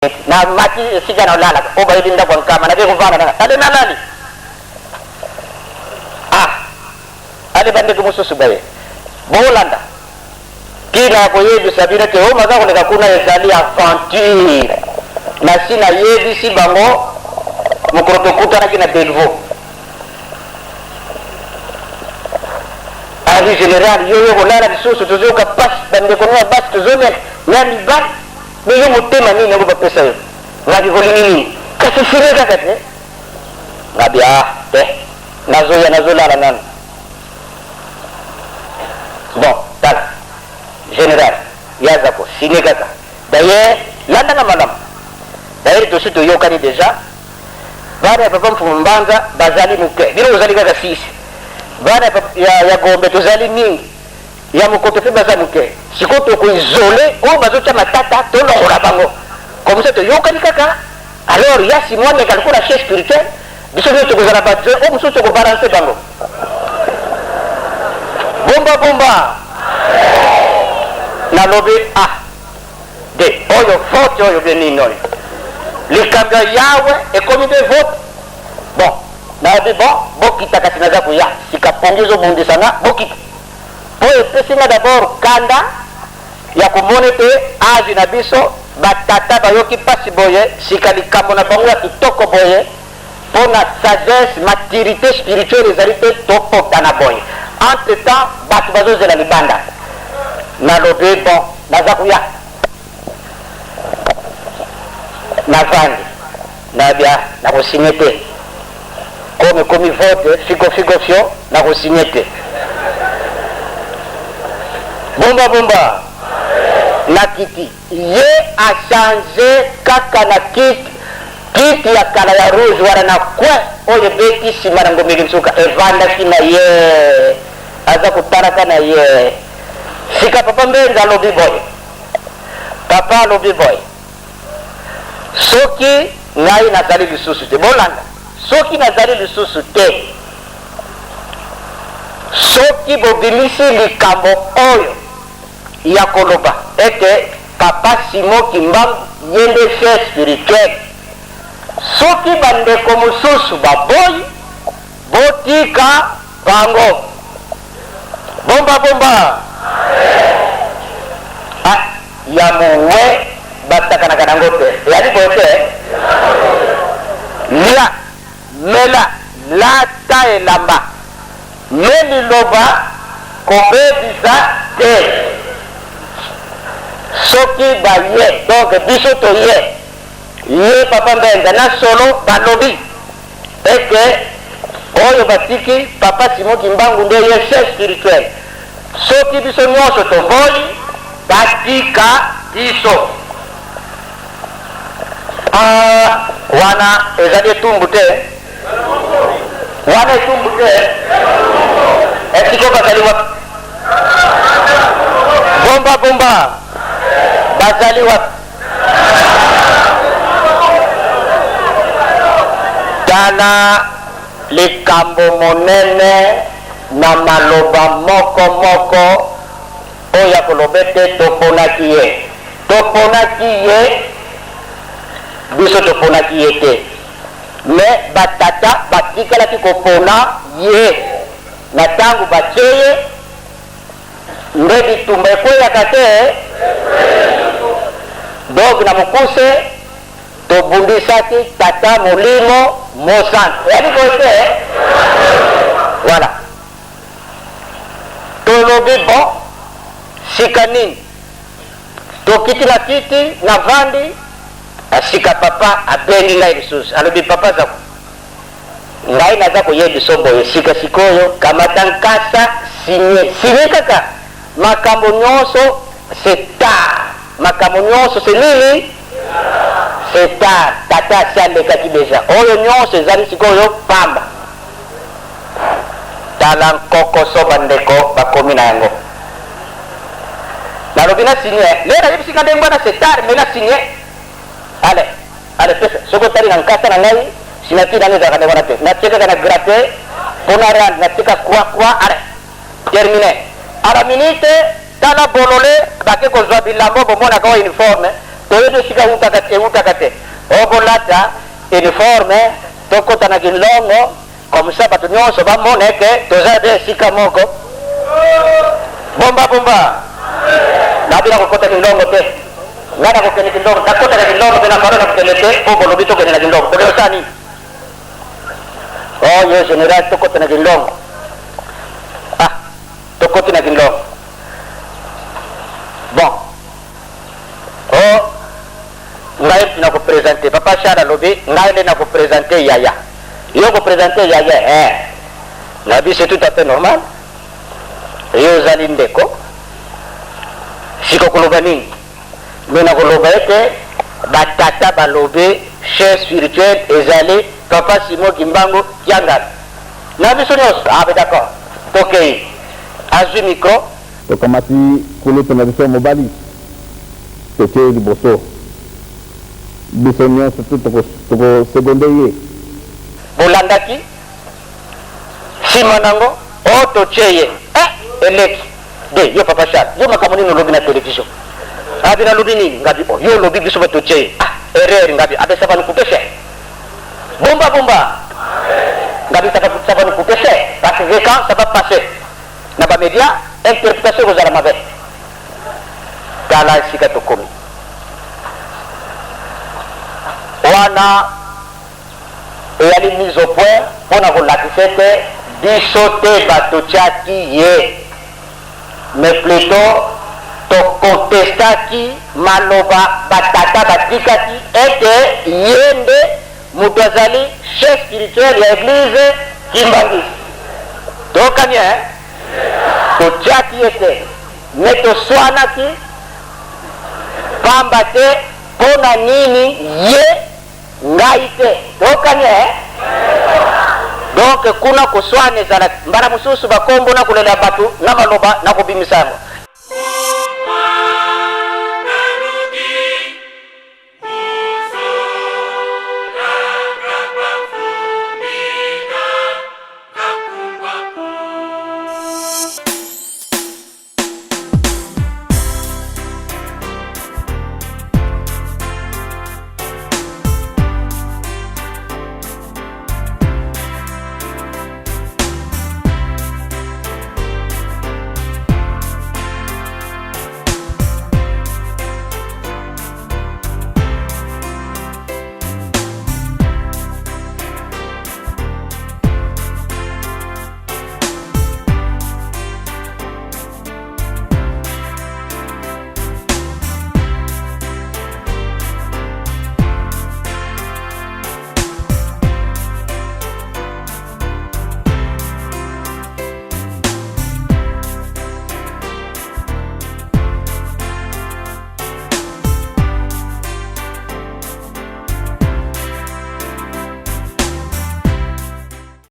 Na mati esika na lalaka oyo bayebi ndako ya nkama, nake kovanda nanga ale nalali. Ah, ale bandeko mosusu baye bolanda ntina ya koyebisa bino te oyo maza koleka kuna ezali aventure. Nasi nayebisi bango mokolo tokutanaki na Delvaux. Ali general, yo yo kolala lisusu, tozoyoka pasi, bandeko na ya basi tozolela ya mibali. Mais yo motema nini yango bapesa yo? Ngabi bolingi nini? Kasi signe kaka te. Ngabi ah te. Nazoya nazolala nanu. Bon, tala. General, yaza ko signe kaka. D'ailleurs, landa nga malamu. D'ailleurs tosi toyokani dejà. Bana ya papa Mfumu Mbanza bazali moke. Bino bozali kaka 6. Bana ya, ya, ya Gombe tozali mingi. Ya mokoto pe baza muke sikoyo toko isole oyo bazo tia matata tolongola bango comme ça toyokani kaka alors ya simon ameka lokola chef spirituel biso nionso tokozala ba adjoint oyo mosusu toko balance bango bomba bomba nalobi ah de oyo vote oyo bie nini oyo likambo ya yawe ekomi be vote bon nalobi bon bokita kasi naza koya sika pongi ezobundisa nga bokita Po epesi nga d'abord kanda ya komona ete age na biso ba tata bayoki pasi boye sika likambo na bango ya kitoko boye po na sagesse, maturite spirituelle ezali te topotana boye entre temps batu bazozela libanda. Nalobi bon naza koya navandi nabi ah nako signe te comme ekomi vote figo figo fio nako signe te bomba bomba na kiti ye a change kaka na kiti kiti ya kala ya rouge wana na coin oyo ebeti sima na ngombe kinsuka evandaki na ye aza kotalaka na ye sika papa mbenza alobi boye papa alobi boye Soki ngai nazali lisusu te, bolanda, soki nazali lisusu te, soki bobimisi likambo oyo ya koloba ete Papa Simon Kimbangu ye nde chef spirituel, soki bandeko mosusu baboyi, botika bango. Bomba bomba. Ah, ya mowe basakanaka nango te. Eyali boye te? Lia, mela, lata elamba, me liloba kobebisa te. Soki baye, donc biso toye, ye Papa Mbenza na solo balobi ete oyo batiki Papa Simon Kimbangu nde ye chef spirituel. Soki biso nionso toboyi, batika biso. Ah, wana ezali etumbu te? Wana etumbu te? Esiko bazali wapi? Bomba bomba, bazali wapi? Tala likambo monene na maloba moko moko oyo akoloba ete toponaki ye. Toponaki ye? Biso toponaki ye te, mais ba tata batikalaki kopona ye na tango batie ye. Nde bitumba ekweyaka te? Donc na mokuse tobundisaki Tata Molimo Mosantu. Eyali boye te? Voilà. Tolobi bon, sika nini? Tokiti na kiti, navandi, sika papa abengi ngai lisusu, alobi papa Zako, Ngai naza koyebiso boye sika sikoyo kamata nkasa signe signe kaka makambo nionso c'est tard makambo nionso c'est nini c'est tard tata asi alekaki dejà oyo nionso ezali sikoyo pamba tala nkokoso ba ndeko bakomi na yango nalobi na signe lelo ayebisi nga ndenge wana c'est tard mais na signe Allez, allez pesa. Soki otali na nkasa na ngai, signature na ngai ezalaka ndenge wana te. Natie kaka na gratte po na rendre, natie kaka croix croix, allez. Termine. À la minute, tala bolole bake kozwa bilamba oyo bomonaka oyo uniforme. Toyebi esika ewutaka te. Oh bolata uniforme tokota na kinlongo comme ça bato nyonso bamona ete toza be esika moko. Bomba bomba. Nabi nakokota kinlongo te. Ngai nakokende kinlongo, nakotaka kinlongo te na falo nakokende te mpo bolobi tokende na kinlongo. Tokende kosala nini? Oh yo general tokota na kinlongo. Ah tokoti na kinlongo. Bon. Oh ngai na ko presenter papa Charles alobi ngai nde na ko presenter yaya. Yo ko presenter yaya eh. Nabi c'est tout à fait normal. Yo ozali ndeko. Siko koloba nini? Mais na koloba ete ba tata balobi chef spirituel ezali papa Simon Kimbangu Kiangani. Na biso nyonso ah ben d'accord. Tokei. Azwi micro. Tokamati kulutu na biso ya mobali, totie ye liboso. Biso nionso tout toko toko seconde ye. Bolandaki sima nango oh totie ye eh eleki de yo papa Charles yo makambo nini olobi na television abi nalobi nini ngabi oh yo olobi biso ba totie ye ah erreur ngabi abe ça va nous couter cher bomba bomba ngabi ça va ça va nous couter cher parce que quand ça va passer na ba media interpretation ekozala mabe tala esika tokomi wana eyali mise au point mpo na kolakisa ete biso te bato tiaki ye mais plutot tokontestaki maloba batata batikaki ete ye nde Moto azali chef spirituel ya eglise kimbanguiste. Toyokani eh? Totiaki ye te mais toswanaki pamba te mpo na nini ye ngai te. Toyokani eh? Donc kuna koswana ezalaki mbala mosusu bakombo na kolela bato na maloba na kobimisa yango.